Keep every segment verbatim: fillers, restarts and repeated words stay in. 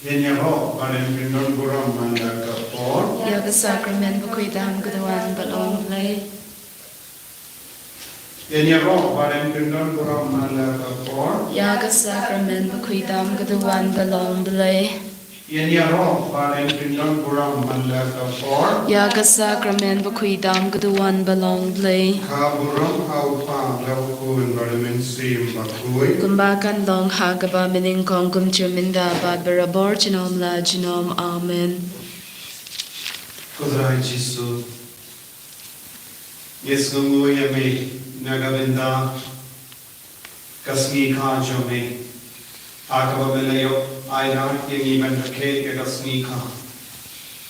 Ïa ngi ruh ba dang kyndon burom man la ka por. Ïa ka sakramen bakhuid tam ka duwan ba long Blei. Ïa ngi ruh ba dang kyndon burom man la ka por. Ïa ka sakramen bakhuid tam ka duwan ba long Blei. Ïa ngi ruh ba dang kyndon burom man la ka por. Ïa ka sakramen bakhuid tam ka duwan ba long Blei. Ka burom ha u Kpa bad ha u Khun bad ha u Mynsiem Bakhuid. Kumba kan long ha kaba mynnyngkong, kumjuh mynta bad barabor junom la junom. Amen. Ko Trai Jisu, ngi sngewnguh ïa me na ka bynta ka sngi kha jong me, ha kaba me la ïoh ailad ïa ngi ban rakhe ïa ka sngi kha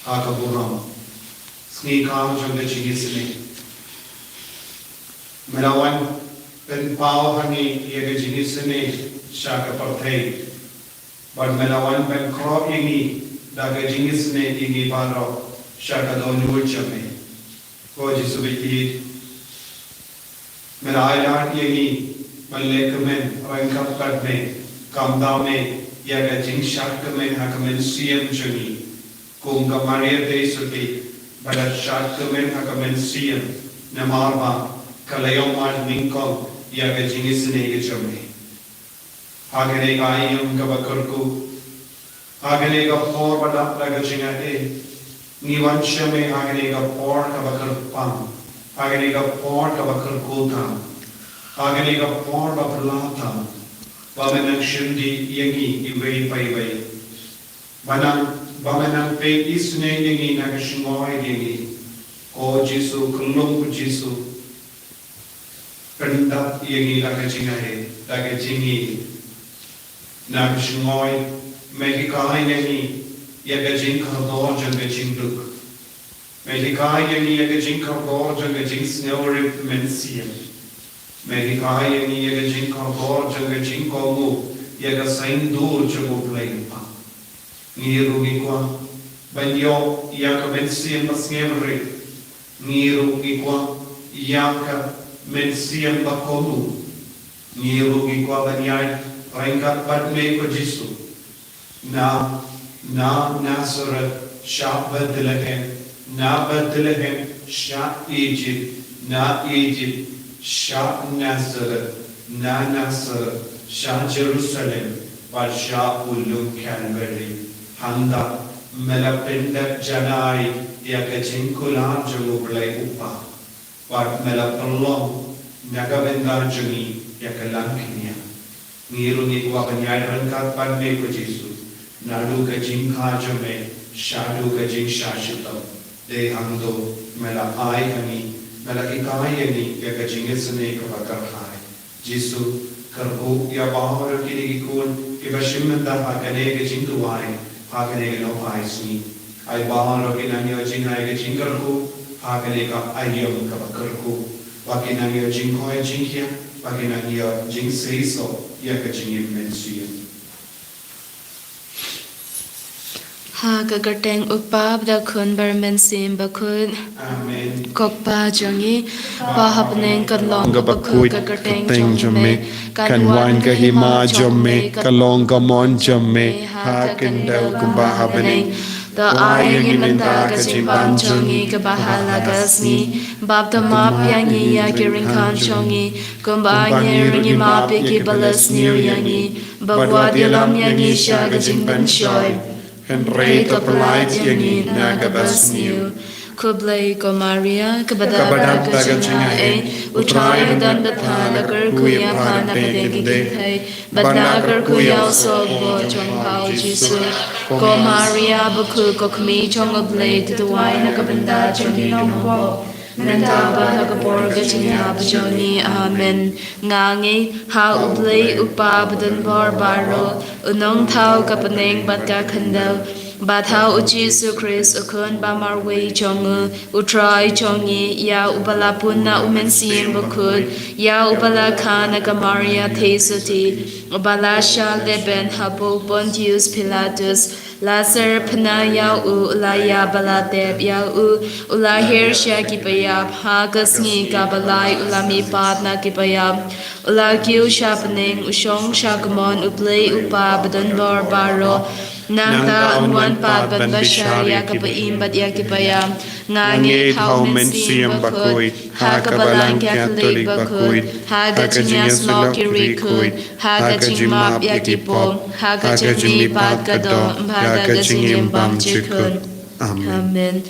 ha ka burom, sngi kha jong ka jingisynei. Me la wan pynpaw ha ngi ïa ka jingisynei sha ka pyrthei. Bad me la wan ban khroh ïa ngi da ka jingisynei ïa ngi baroh sha ka dohnud jong me. Ko Jisu baieit, me la ailad ïa ngi ban leh kmen ryngkat bad me, khamtam me ïa ka jingshad kmen ha ka mynsiem jong ngi, kum ka Maria Theisotti ba la shad kmen ha ka mynsiem, namar ba ka la ïohmad nyngkong ïa ka jingisynei ka jong me. Ha kane ka aïom kaba kyrkhu, ha kane ka por ba dap da ka jingaiei, ngi wan sha me ha kane ka por kaba kyrpang, ha kane ka por kaba kyrkhu tam, ha kane ka por ba phylla tam, ba me nang shim dih ïa ngi iwei pa iwei, ba nang, ba me nang peit isynei ïa ngi na ka shngoi ïa ngi. Ko Jisu, khyllung ko Jisu, pyndap ïa ngi da ka jingaiei, da ka jingïeit. Na ka shngoi, me hikai ïa ngi ïa ka jingkordor jong ka jingduk. Me hikai ïa ngi ïa ka jingkordor jong ka jingsngewrit mynsiem. Me hikai ïa ngi ïa ka jingkordor jong ka jingkohnguh ïa ka saiñdur jong U Blei Kpa. Ngi ruh ngi kwah ban ïoh ïa ka mynsiem basngewrit. Ngi ruh ngi kwah ïa ka mynsiem bakohnguh. Ngi ruh ngi kwah ban ïaid ryngkat bad me ko Jisu. Na, na Nasareth sha Bethlehem, na Bethlehem sha Ijipt, na Ijipt sha Nasareth, na Nasareth sha Jerusalem, bad sha u lum Kalbari. Hangta me la pyndep janai ïa ka jingkular jong U Blei U Kpa. Bad me la pynlong na ka bynta jong ngi ïa ka langkniang. Ngi ruh ngi kwah ban ïaid ryngkat bad me ko Jisu, naduh ka jingkha jong me shaduh ka jingshah shitom. Dei hangto me la ai ha ngi, me la hikai ïa ngi ïa ka jingisynei kaba kyrhai. Jisu, kyrkhu ïa baroh kine ki khun kiba shim bynta ha kane ka jingduwai ha kane ka nohphai sngi. Ai baroh kin nang ïoh jingaiei ka jingkyrkhu ha kane ka aïom kaba kyrkhu, ba kin nang ïoh jingkoit jingkhiah, ba kin nang ïoh jingseisoh ïa ka jingim mynsiem. Ha ka kyrteng U Kpa bad U Khun bad U Mynsiem Bakhuid. Amen. Ko Kpa jong ngi ba ha bneng, kat long kaba khuid ka kyrteng jong me, kan wan ka hima jong me, kan long ka mon jong me ha ka khyndew kumba ha bneng. To ai ïa ngi mynta ka jingbam jong ngi kaba ha la ka sngi. Bad to map ïa ngi ïa ki ryngkang jong ngi, kumba ngi ruh ngi map ïa kiba la sniew ïa ngi. Bad wat ïalam ïa ngi sha ka jingpynshoi, hynrei to pyllait ïa ngi na kaba sniew. Khublei ko Maria, kaba dap da ka jingaiei, U Trai u don bad pha, la kyrkhu ïa pha na pdeng ki kynthei, bad la kyrkhu ïa u soh bor jong pha U Jisu. Ko Maria bakhuid, ko Kmie jong U Blei, to duwai na ka bynta jong ngi nongpop, mynta bad ha ka por ka jingïap jong ngi. Amen. Nga ngeit ha U Blei U Kpa badonbor baroh, U Nongthaw ka bneng bad ka khyndew, bad ha U Jisu Khrist U Khun ba marwei jong U, U Trai jong ngi, ïa uba la pun na U Mynsiem Bakhuid, ïa uba la kha na ka Maria Theisotti, uba la shah lehbeiñ hapoh Pontius Pilatus, la syrphna ïa u, u la ïap bad la tep ïa u, u la hiar sha ki païap, ha ka sngi kaba lai u la mihpat na ki païap, u la kiew sha bneng, u shong sha kamon U Blei U Kpa badonbor baroh. Nangta un wan pat ban bishar ïa kaba im bad ïa kiba ïam. Nga ngeit ha u Mynsiem Bakhuid, ha ka Balang Katholik bakhuid, ha ka jingïasyllok ki riewkhuid, ha ka jingmap ïa ki pop, ha ka jingmihpat ka doh, ha ka jingim bymjukut. Amen.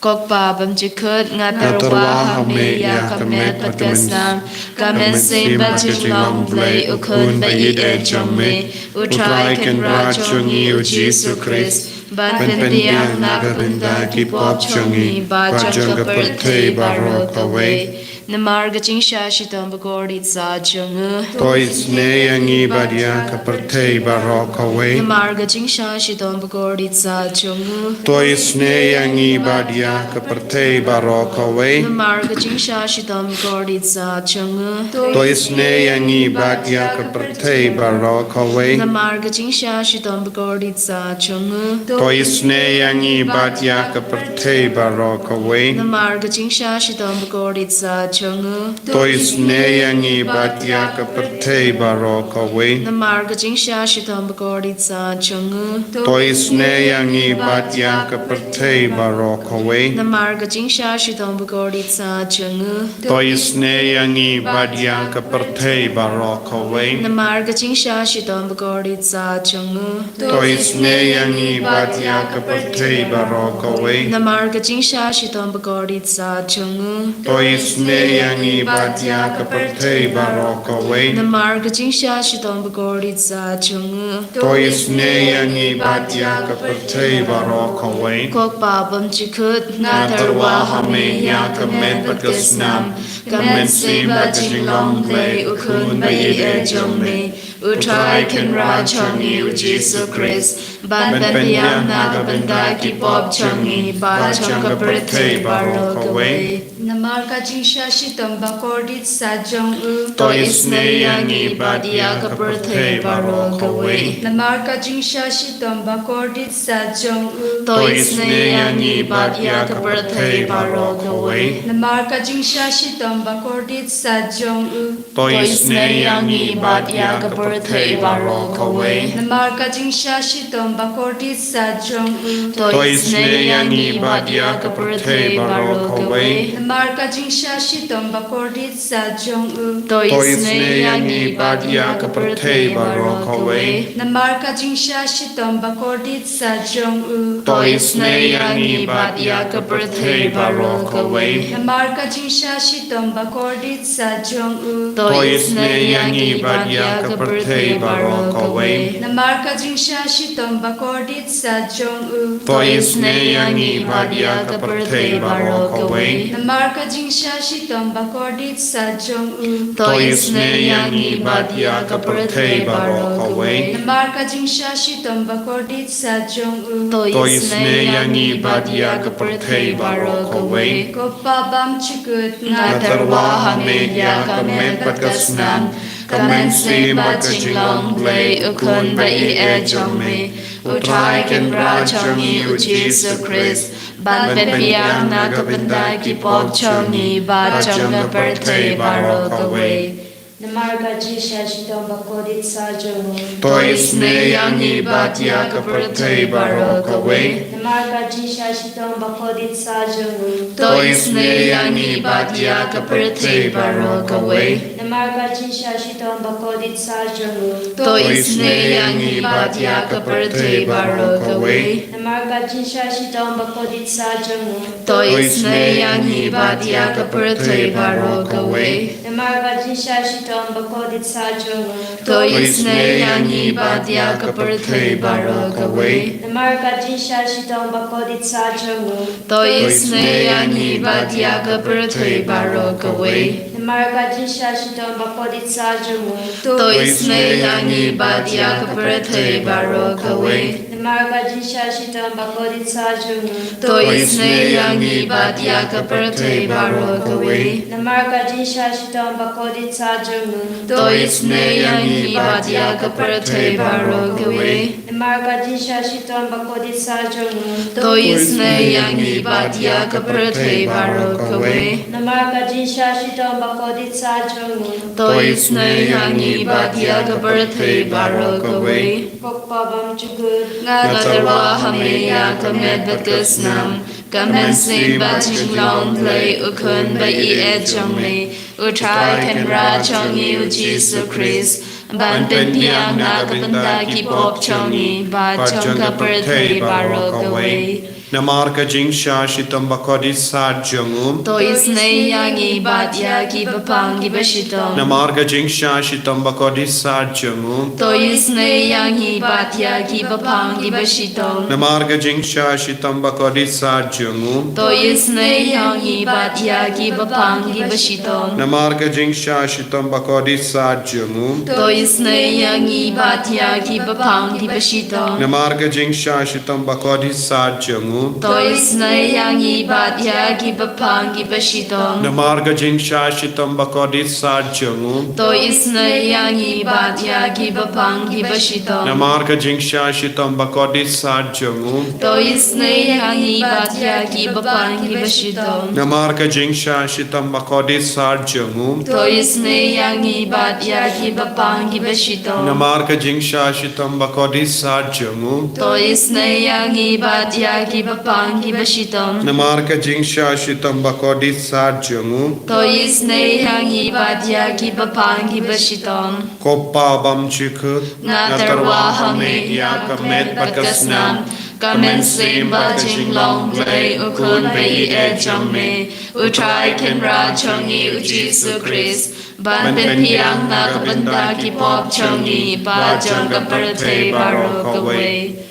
Ko Kpa bymjukut, nga tyrwa ha me ïa ka met bad ka snam, ka mynsiem bad ka jinglong U Blei, U Khun ba ïeit jong me, U Trai Kynrad jong ngi U Jisu Khrist, ban pynbiang na ka bynta ki pop jong ngi bad jong ka pyrthei baroh kawei. Namar ka jingshah shitom bakordit sah jong u, to isynei ïa ngi bad ïa ka pyrthei baroh kawei. Namar ka jingshah shitom bakordit sah jong u, to isynei ïa ngi bad ïa ka pyrthei baroh kawei. Namar ka jingshah shitom bakordit sah jong u, to isynei ïa ngi bad ïa ka pyrthei baroh kawei. Namar ka jingshah shitom bakordit sah jong u, to isynei ïa ngi bad ïa ka pyrthei baroh kawei. Namar ka jingshah shitom bakordit sah jong u, to isynei ïa ngi bad ïa ka pyrthei baroh kawei. Namar ka jingshah shitom bakordit sah jong u, to isynei ïa ngi bad ïa ka pyrthei baroh kawei. Namar ka jingshah shitom bakordit sah jong u, to isynei ïa ngi bad ïa ka pyrthei baroh kawei. Namar ka jingshah shitom bakordit sah jong u, to isynei ïa ngi bad ïa ka pyrthei baroh kawei. Namar ka jingshah shitom bakordit sah jong u, to isynei ïa ngi bad ïa ka pyrthei baroh kawei. Namar ka jingshah shitom bakordit sah jong u, to isynei ïa ngi bad ïa ka pyrthei baroh kawei. Ko Kpa bymjukut, nga tyrwa ha me ïa ka met bad ka snam, ka mynsiem bad ka jinglong U Blei, U Khun ba ïeit jong me, U Trai Kynrad jong ngi U Jisu Khrist, ban pynbiang na ka bynta ki pop jong ngi bad jong ka pyrthei baroh kawei. Namar ka jingshah shitom bakordit sah jong u, to isynei ïa ngi bad ïa ka pyrthei baroh kawei. Namar ka jingshah shitom bakordit sah jong u, to isynei ïa ngi bad ïa ka pyrthei baroh kawei. Namar ka jingshah shitom bakordit sah jong u, to isynei ïa ngi bad ïa ka pyrthei baroh kawei. Namar ka jingshah shitom bakordit sah jong u, to isynei ïa ngi bad ïa ka pyrthei baroh kawei. Namar ka jingshah shitom bakordit sah jong u, to isynei ïa ngi bad ïa ka pyrthei baroh kawei. Namar ka jingshah shitom bakordit sah jong u, to isynei ïa ngi bad ïa ka pyrthei baroh kawei. Namar ka jingshah shitom bakordit sah jong u, to isynei ïa ngi bad ïa ka pyrthei baroh kawei. Namar ka jingshah shitom bakordit sah jong u, to isynei ïa ngi bad ïa ka pyrthei baroh kawei. Namar ka jingshah shitom bakordit sah jong u, to isynei ïa ngi bad ïa ka pyrthei baroh kawei. Namar ka jingshah shitom bakordit sah jong u, to isynei ïa ngi bad ïa ka pyrthei baroh kawei. Ko Kpa bymjukut, nga tyrwa ha me ïa ka met bad ka snam, ka mynsiem bad ka jinglong U Blei, U Khun ba ïeit jong me, U Trai Kynrad jong ngi U Jisu Khrist, ban pynbiang na ka bynta ki pop jong ngi bad jong ka pyrthei baroh kawei. Namar ka jingshah shitom bakordit sah jong u, to isynei ïa ngi bad ïa ka pyrthei baroh kawei. Namar ka jingshah shitom bakordit sah jong u, to isynei ïa ngi bad ïa ka pyrthei baroh kawei. Namar ka jingshah shitom bakordit sah jong u, to isynei ïa ngi bad ïa ka pyrthei baroh kawei. Namar ka jingshah shitom bakordit sah jong u, to isynei ïa ngi bad ïa ka pyrthei baroh kawei. Namar ka jingshah shitom bakordit sah jong u, to isynei ïa ngi bad ïa ka pyrthei baroh kawei. Namar ka jingshah shitom bakordit sah jong u, to isynei ïa ngi bad ïa ka pyrthei baroh kawei. Namar ka jingshah shitom bakordit sah jong u, to isynei ïa ngi bad ïa ka pyrthei baroh kawei. Namar ka jingshah shitom bakordit sah jong u, to isynei ïa ngi bad ïa ka pyrthei baroh kawei. Namar ka jingshah shitom bakordit sah jong u, to isynei ïa ngi bad ïa ka pyrthei baroh kawei. Namar ka jingshah shitom bakordit sah jong u, to isynei ïa ngi bad ïa ka pyrthei baroh kawei. Namar ka jingshah shitom bakordit sah jong u, to isynei ïa ngi bad ïa ka pyrthei baroh kawei. Ko Kpa bymjukut, Nga tyrwa ha me ïa ka met bad ka snam, ka mynsiem bad jinglong Blei u Khun ba ïeit jong me, u Trai Kynrad jong ngi u Jisu Khrist, ban pynbiang na ka bynta ki pop jong ngi bad jong ka pyrthei baroh kawei. Namar ka jingshah shitom ba kordit sat jong u, to isynei ïa ngi bad ïa ki bapang ki bashitom. Namar ka jingshah shitom ba kordit sat jong u, to isynei ïa ngi bad ïa ki bapang ki bashitom. Namar ka jingshah shitom ba kordit sat jong u, to isynei ïa ngi bad ïa ki bapang ki bashitom. Namar ka jingshah shitom ba kordit sat jong u, to isynei ïa ngi bad ïa ki bapang ki bashitom. Namar ka jingshah shitom ba kordit sat jong u, to isynei ïa ngi bad ïa ki bapang ki bashitom. Namar ka jingshah shitom ba kordit sat jong u, to isynei ïa ngi bad ïa ki bapang ki bashitom. Namar ka jingshah shitom ba kordit sat jong u, to isynei ïa ngi bad ïa ki bapang ki bashitom. Namar ka jingshah shitom ba kordit sat jong u, to isynei ïa ngi bad ïa ki bapang ki bashitom. Namar ka jingshah shitom ba kordit sat jong u, to isynei ïa ngi bad ïa ki bapang ki bashitom. Namar ka jingshah shitom ba kordit sat jong u, to isynei ïa ngi bad ïa ki bapang ki bashitom. Ko Pa bymjukut, nga tyrwa ha me ïa ka met bad ka snam, ka mynsiem bad jinglong Blei u Khun ba ïeit jong me, u Trai Kynrad jong ngi u Jisu Khrist, ban pynbiang na ka bynta ki pop jong ngi bad jong ka pyrthei baroh kawei.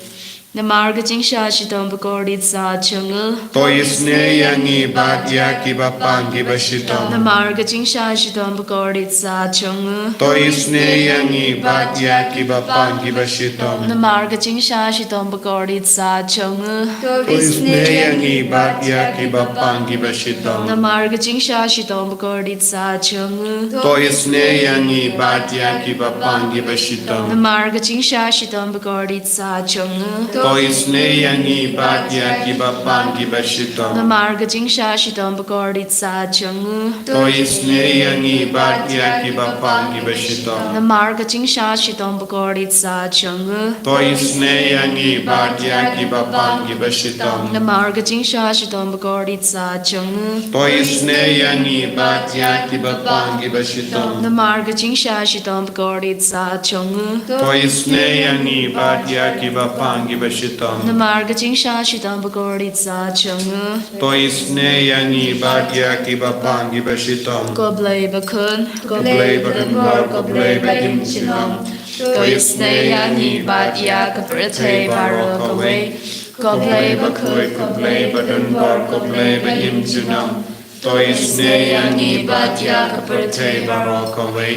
Namar ka jingshah shitom ba kordit sat jong u, to isynei ïa ngi bad ïa ki bapang ki bashitom. Namar ka jingshah shitom ba kordit sat jong u, to isynei ïa ngi bad ïa ki bapang ki bashitom. Namar ka jingshah shitom ba kordit sat jong u, to isynei ïa ngi bad ïa ki bapang ki bashitom. Namar ka jingshah shitom ba kordit sat jong u, to isynei ïa ngi bad ïa ki bapang ki bashitom. Namar ka jingshah shitom ba kordit sat jong u, to isynei ïa ngi bad ïa ki bapang ki bashitom. Namar ka jingshah shitom ba kordit sat jong u, to isynei ïa ngi bad ïa ki bapang ki bashitom. Namar ka jingshah shitom ba kordit sat jong u, to isynei ïa ngi bad ïa ki bapang ki bashitom. Namar ka jingshah shitom ba kordit sat jong u, to isynei ïa ngi bad ïa ki bapang ki bashitom. Namar ka jingshah shitom ba kordit sat jong u, to isynei ïa ngi bad ïa ki bapang ki bashitom. Namar ka jingshah shitom ba kordit sat jong u, to isynei ïa ngi bad ïa ki bapang ki bashitom. Ko Blei ba khun, ko Blei ba donbor, ko Blei ba im junom, to isynei ïa ngi bad ïa ka pyrthei baroh kawei. Ko Blei ba khuid, ko Blei ba donbor, ko Blei ba im junom, to isynei ïa ngi bad ïa ka pyrthei baroh kawei.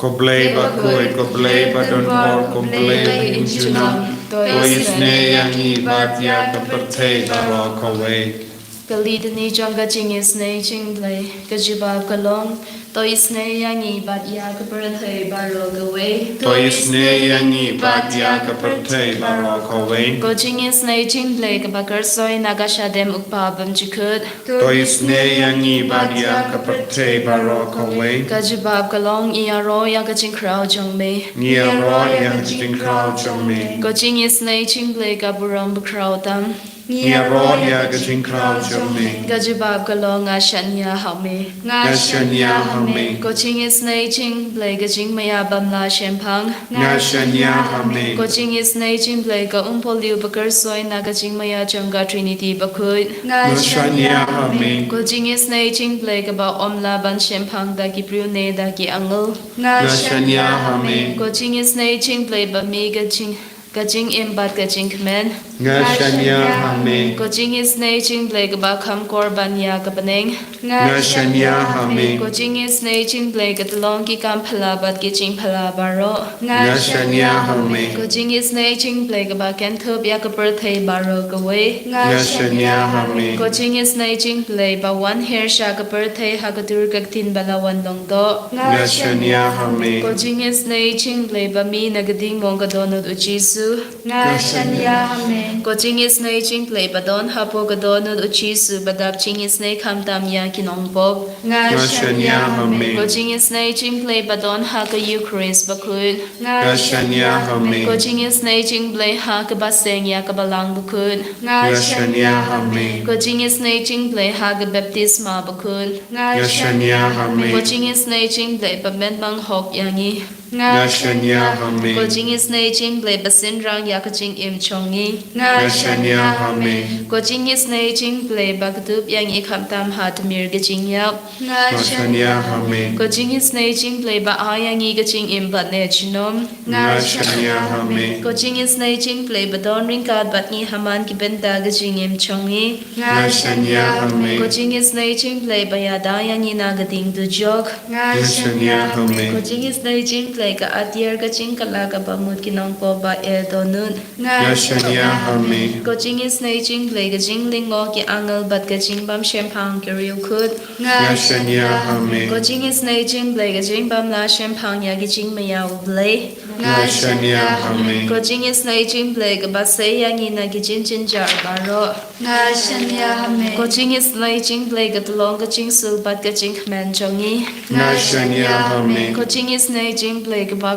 Ko Blei ba khuid, ko Blei ba donbor, ko Blei ba im junom, to isynei ïa ngi bad ïa ka pyrthei baroh kawei. Ka litany jong ka jingisynei jong U Blei. Ka jubab ka long, to isynei ïa ngi bad ïa ka pyrthei baroh kawei. To isynei ïa ngi bad ïa ka pyrthei baroh kawei. Ka jingisynei jong U Blei kaba kyrsoi na ka shadem U Kpa bymjukut. To isynei ïa ngi bad ïa ka pyrthei baroh kawei. Ka jubab ka long, ngi ïaroh ïa ka jingkhraw jong me. Ngi ïaroh ïa ka jingkhraw jong me. Ka jingisynei jong U Blei ka burom bakhraw tam. Ngi ïaroh ïa ka jingkhraw jong me. Ka jubab ka long, nga shaniah ha me. Nga shaniah ha me. Ka jingisynei jong U Blei ka jingmaïa bym lah shemphang. Nga shaniah ha me. Ka jingisynei jong U Blei ka umpohliew ba kyrsoi na ka jingmaïa jong ka Trinity bakhuid. Nga shaniah ha me. Ka jingisynei jong U Blei kaba ym lah ban shemphang da ki briew ne da ki angel. Nga shaniah ha me. Ka jingisynei jong U Blei ba mih ka jing ka jingim bad ka jingkmen. Nga shaniah ha me. Ka jingisynei jong U Blei kaba kham kor ban ïa ka bneng. Nga shaniah ha me. Ka jingisynei jong U Blei ka tyllong ki kam phylla bad ki jingphylla baroh. Nga shaniah ha me. Ka jingisynei jong U Blei kaba kynthup ïa ka pyrthei baroh kawei. Nga shaniah ha me. Ka jingisynei jong U Blei ba wan hiar sha ka pyrthei ha ka dur ka ktien ba la wan long doh. Nga shaniah ha me. Ka jingisynei jong U Blei ba mih na ka diengmong ka dohnud U Jisu. Nga shaniah ha me. Ko jingisynei jingblei ba don hapoh ka dohnud u Jisu ba dap jingisynei khamtam ïa ki nongpop. Nga shaniah ha me. Ko jingisynei jingblei ba don ha ka Eukharist bakut. Nga shaniah ha me. Ko jingisynei jingblei ha kaba seng ïa ka Balang bakut. Nga shaniah ha me. Ko jingisynei jingblei ha ka baptisma bakut. Nga shaniah ha me. Ko jingisynei jingblei ba mynta ba hok ïa ngi. Nga shaniah ha me. Ko jingisynei jingblei ba synrang ïa ka jingim jong ngi. Nga shaniah ha me. Ko jingisynei jingblei ba kdup ïa ngi khamtam ha tmier ka jingïap. Nga shaniah ha me. Ko jingisynei jingblei ba ai ïa ngi ka jingim bad ne junom. Nga shaniah ha me. Ko jingisynei jingblei ba don ryngkat bad ngi ha man ki bynta ka jingim jong ngi. Nga shaniah ha me. Ko jingisynei jingblei ba ïada ïa ngi na ka ding dujok. Nga shaniah ha me. Ko jingisynei jingblei ka atiar ka jingkylla kaba mut ki nongpop ba eh dohnud. Nga shaniah ha me. Ko jingisynei jingblei ka jinglyngngoh ki angel bad ka jingbym shemphang ki riewkhuid. Nga shaniah ha me. Ko jingisynei jingblei ka jingbym la shemphang ïa ki jingmaïa u Blei. Nga shaniah ha me. Ko jingisynei jingblei kaba sei ïa ngi na ki jingjynjar baroh. Nga shaniah ha me. Ko jingisynei jingblei ka tyllong ka jingsuk bad ka jingkmen jong ngi. Nga shaniah ha me. Ko jingisynei jingblei kaba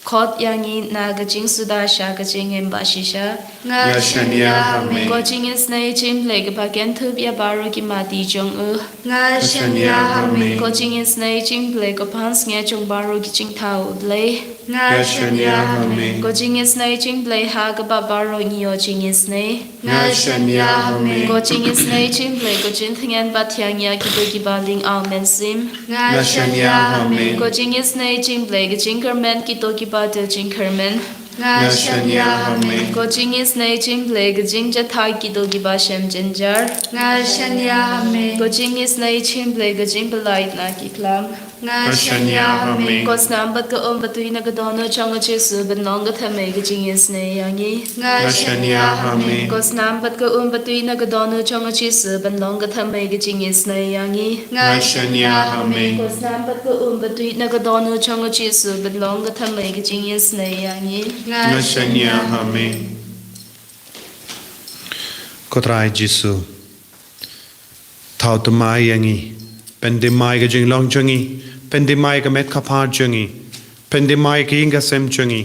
khot ïa ngi na ka jingsuda sha ka jingim ba shisha. Nga shaniah ha me. Ko jingisynei jingblei kaba kynthup ïa baroh ki mati jong u. Nga shaniah ha me. Ko jingisynei jingblei ko pansngiat jong baroh ki jingthaw u Blei. Nga shaniah ha me. Ko jingisynei jingblei ha kaba baroh ngi ïoh jingisynei. Nga shaniah ha me. Ko jingisynei jingblei ko jingthngan ba thiang ïa kito kiba lyngkhuh mynsiem. Nga shaniah ha me. Ko jingisynei jingblei ka jingkyrmen kito kiba dei jingkyrmen. Nga shaniah ha me. Ko jingisynei jingblei ka jingjahthait kito kiba shem jynjar. Nga shaniah ha me. Ko jingisynei jingblei ka jingpyllait na ki klam. Nga shaniah ha me. Ko snam bad ka um ba tui na ka dohnud jong u Jisu ban long ka thymmei ka jingisynei ïa ngi. Nga shaniah ha me. Ko snam bad ka um ba tui na ka dohnud jong u Jisu ban long ka thymmei ka jingisynei ïa ngi. Nga shaniah ha me. Ko snam bad ka um ba tui na ka dohnud jong u Jisu ban long ka thymmei ka jingisynei ïa ngi. Nga shaniah ha me. Ko Trai Jisu, thaw thymmai ïa ngi. Pynthymmai ka jinglong jong ngi. Pynthymmai ka met ka phad jong ngi. Pynthymmai ka ïing ka sem jong ngi.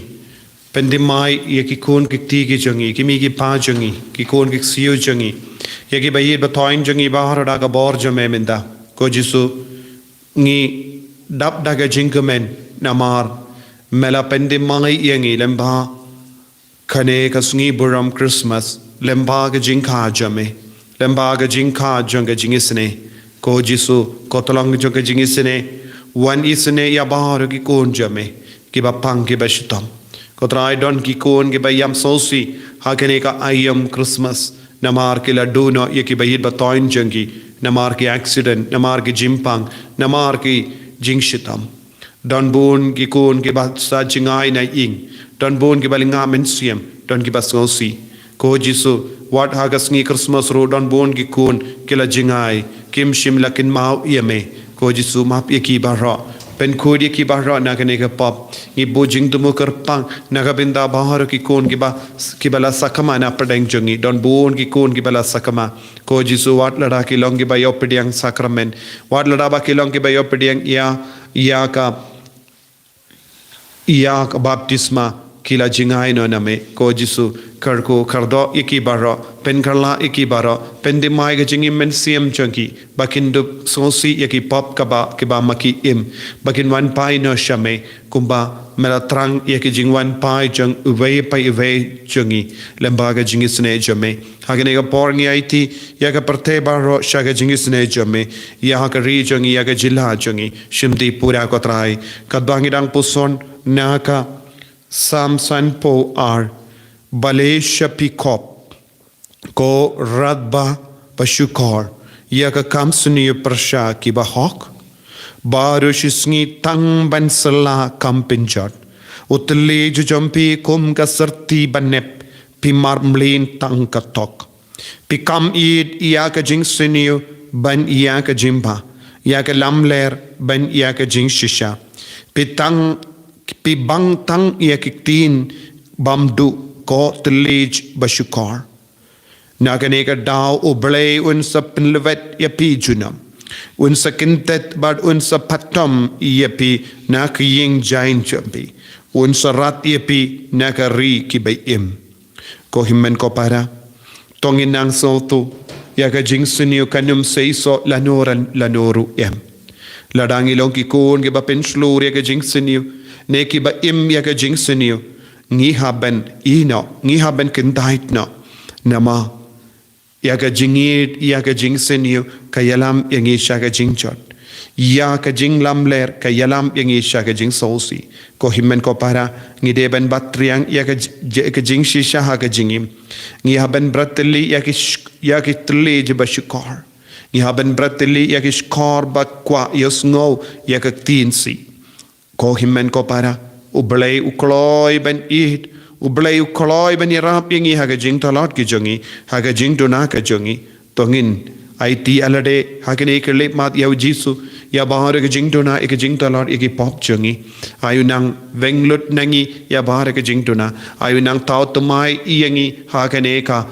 Pynthymmai ïa ki khun ki kti ki jong ngi, ki kmie ki kpa jong ngi, ki khun ki ksiew jong ngi. Ïa kiba ïeit ba thoiñ jong ngi baroh da ka bor jong me mynta. Ko Jisu, ngi dap da ka jingkmen namar me la pynthymmai ïa ngi lyngba kane ka sngi burom Christmas, lyngba ka jingkha jong me, lyngba ka jingkha jong ka jingisynei. Ko Jisu, ko tyllong jong ka jingisynei, wan isynei ïa baroh ki khun jong me kiba pang kiba shitom. Ko Trai, don ki khun kiba ïam sngewsih ha kane ka aïom Christmas namar ki la duh noh ïa kiba ïeit ba thoiñ jong ki, namar ki accident, namar ki jingpang, namar ki jingshitom. Don bun ki khun kiba sa jngai na ïing. Don bun kiba lyngngoh mynsiem. Don kiba sngewsih. Ko Jisu, wat ha ka sngi Christmas ruh don bun ki khun ki la jngai, kim shym la kynmaw ïa me. Ko Jisu, map ïa ki baroh. Pynkhuid ïa ki baroh na kane ka pop. Ngi buh jingthmu kyrpang na ka bynta baroh ki khun kiba, kiba la sakma na pdeng jong ngi. Don bun ki khun kiba la sakma. Ko Jisu, wat lada ki long kiba ïoh pdiang sakramen, wat lada ba ki long kiba ïoh pdiang ïa, ïa ka, ïa ka baptisma, ki la jngai noh na me. Ko Jisu, kyrkhu kyrdoh ïa ki baroh, pynkhlaiñ ïa ki baroh, pynthymmai ka jingim mynsiem jong ki, ba kin dup sngewsih ïa ki pop kaba, kiba ma ki im, ba kin wan phai noh sha me, kumba me la thrang ïa ki jingwan phai jong uwei pa uwei jong ngi lyngba ka jingisynei jong me. Ha kane ka por ngi aiti ïa ka pyrthei baroh sha ka jingisynei jong me, ïa ha ka ri jong ngi, ïa ka jylla jong ngi, shim ti pura ko Trai. Katba ngi dang puson na ka Salm sanphew ar, balei sha phi khop, ko radbah ba shukor, ïa ka kam sniew pyrshah kiba hok? Baroh shi sngi tang ban syllah kam pynjot. U tylli jong phi kum ka syrti ba nep, phi mar mlien tang ka tok. Phi kam ïeit ïa ka jingsniew ban ïa ka jingbha, ïa ka lamler ban ïa ka jingshisha. Phi tang, phi bang tang ïa ki ktien bymduh, ko thylliej ba shukor. Na kane ka daw U Blei un sa pynlwet ïa phi junom. Un sa kyntait bad un sa pathom ïa phi na ka ïing jaiñ jong phi. Un sa rat ïa phi na ka ri kiba im. Ko hynmen ko para, to ngin nang sngewthuh ïa ka jingsniew kan ym seisoh lano lano ruh em. Lada ngi long ki khun kiba pynshlur ïa ka jingsniew ne kiba im ïa ka jingsniew, ngi hap ban ïehnoh, ngi hap ban kyntait noh. Namar ïa ka jingïeit, ïa ka jingsniew ka ïalam ïa ngi sha ka jingjot. Ïa ka jinglamler ka ïalam ïa ngi sha ka jingsngewsih. Ko hynmen ko para, ngi dei ban bat triang ïa ka j-, j-, ka jingshisha ha ka jingim. Ngi hap ban bat thylli ïa ki sh-, ïa ki thylliej ba shukor. Ngi hap ban bat thylli ïa ki shukor ba kwah ïohsngew ïa ka ktien sih. Ko hynmen ko para, U Blei u kloi ban ïeit, U Blei u kloi ban ïarap ïa ngi ha ka jingtlot ka jong ngi, ha ka jingduna ka jong ngi. To ngin aiti ïa lade ha kane ka lipmat ïa U Jisu, ïa baroh ka jingduna, ïa ka jingtlot, ïa ki pop jong ngi. Ai u nang weng lut na ngi ïa baroh ka jingduna. Ai u nang thaw thymmai ïa ngi ha kane ka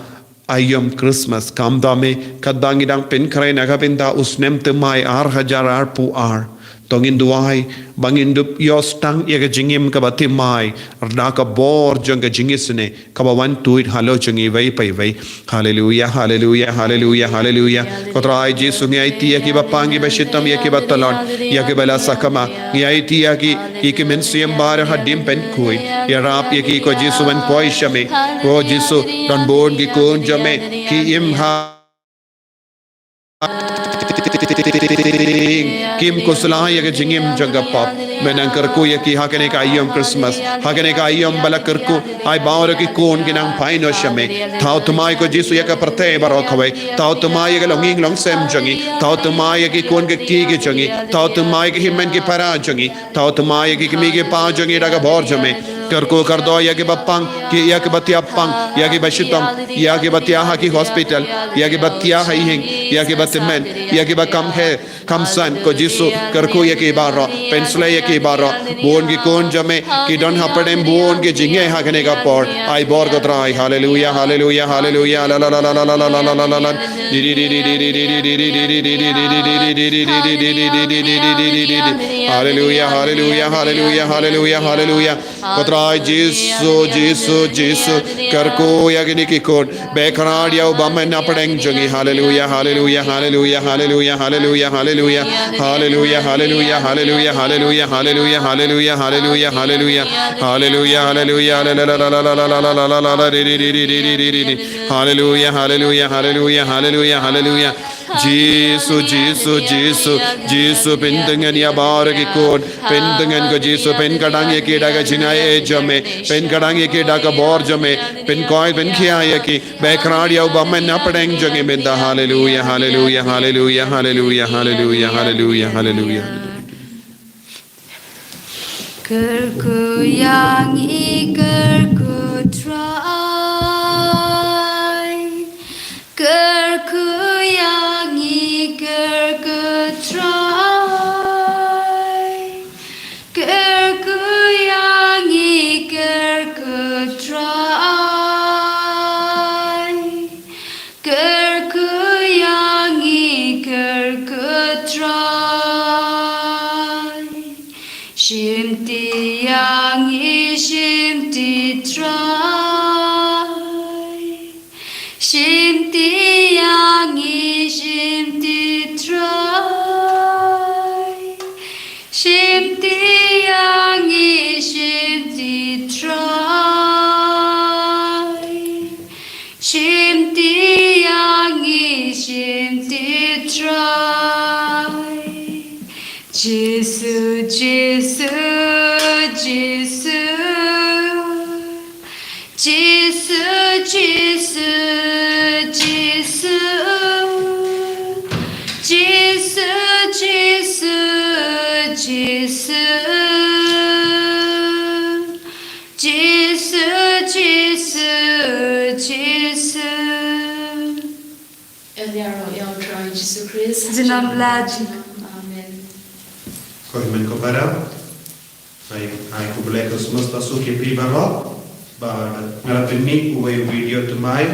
aïom Christmas. Kumta me, katba ngi dang pynkhreh na ka bynta u snem thymmai ar hajar arphew ar, to ngin duwai ba ngin dup ïoh sdang ïa ka jingim kaba thymmai da ka bor jong ka jingisynei kaba wan tuid halor jong ngi iwei pa iwei. Haleluia, haleluia, haleluia, haleluia. Ko Trai Jisu, ngi aiti ïa kiba pang, kiba shitom, ïa kiba tlot, ïa kiba la sakma. Ngi aiti ïa ki, ki, ki mynsiem baroh hadien pynkhuid. Ïarap ïa ki ko Jisu ban poi sha me. Ko Jisu, don bun ki khun jong me ki im ha kim khuslai ïa ka jingim jong ka pop. Me nang kyrkhu ïa ki ha kane ka aïom Christmas, ha kane ka aïom ba la kyrkhu. Ai baroh ki khun ki nang phai noh sha me. Thaw thymmai ko Jisu ïa ka pyrthei baroh kawei. Thaw thymmai ïa ka longïing longsem jong ngi. Thaw thymmai ïa ki khun ki kti ki jong ngi. Thaw thymmai ïa ki hynmen ki para jong ngi. Thaw thymmai ïa ki kmie ki kpa jong ngi da ka bor jong me. Kyrkhu kyrdoh ïa kiba pang, ki ïa kiba thiah pang, ïa kiba shitom, ïa kiba thiah ha ki hospital, ïa kiba thiah ha ïing, ïa kiba tymmen, ïa kiba kham heh kham san, ko Jisu, kyrkhu ïa ki baroh, pynshlei ïa ki baroh. Bun ki khun jong me ki don hapdeng bun ki jingeh ha kane ka por. Ai bor ko Trai. Haleluia, haleluia, haleluia. La la la la la la la la la la la. Haleluia, haleluia, haleluia, haleluia, haleluia. Ko Trai Jisu, Jisu, Jisu. Kyrkhu ïa kine ki khun. Beh kyrkhu ïa u bymman hapdeng jong ngi. Haleluia, haleluia, haleluia, haleluia, haleluia, haleluia. Haleluia, haleluia, haleluia, haleluia, haleluia, haleluia, haleluia, haleluia. Haleluia, haleluia, haleluia, haleluia, haleluia, haleluia. Jisu, Jisu, Jisu, Jisu, pyntngen ïa baroh ki khun, pyntngen ko Jisu, pynkdang ïa ki da ka jingaiei jong me, pynkdang ïa ki da ka bor jong me, pynkhuid, pynkhia ïa ki, beh kyrkhu ïa u bymman hapdeng jong ngi mynta, haleluia, haleluia, haleluia, haleluia, haleluia, haleluia, haleluia. Kyrkhu ïa ngi, kyrkhu Trai. Kyrkhu ïa ngi, kyrkhu Trai. Kyrkhu ïa ngi, kyrkhu Trai. Kyrkhu ïa ngi, kyrkhu Trai. Shimti ïa ngi, shimti Trai. Shimti ïa ngi, shimti Trai. Shimti ïa ngi, shimti Trai. Shimti ïa ngi, shimti Trai. Jisu, Jisu, Jisu. Jisu, Jisu, Jisu. Jisu, Jisu, Jisu. Jisu, Jisu, Jisu. Ïaroh ïa U Trai Jisu Khrist. Junom la junom. Amen. Ko hynmen ko para. Ai, ai khublei Christmas ta suk ïa phi baroh. Bad nga la pynmih uwei u video thymmai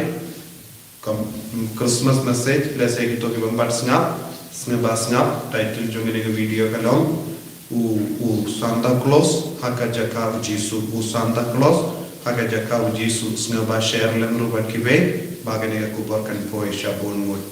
kum Christmas message, lehse kito ki bym pat sngap, sngewbha sngap. Title jong kane ka video ka long u, u Santa Claus ha ka jaka u Jisu, u Santa Claus ha ka jaka u Jisu. Sngewbha share lem ruh bad kiwei ba kane ka khubor kan poi sha bun ngut.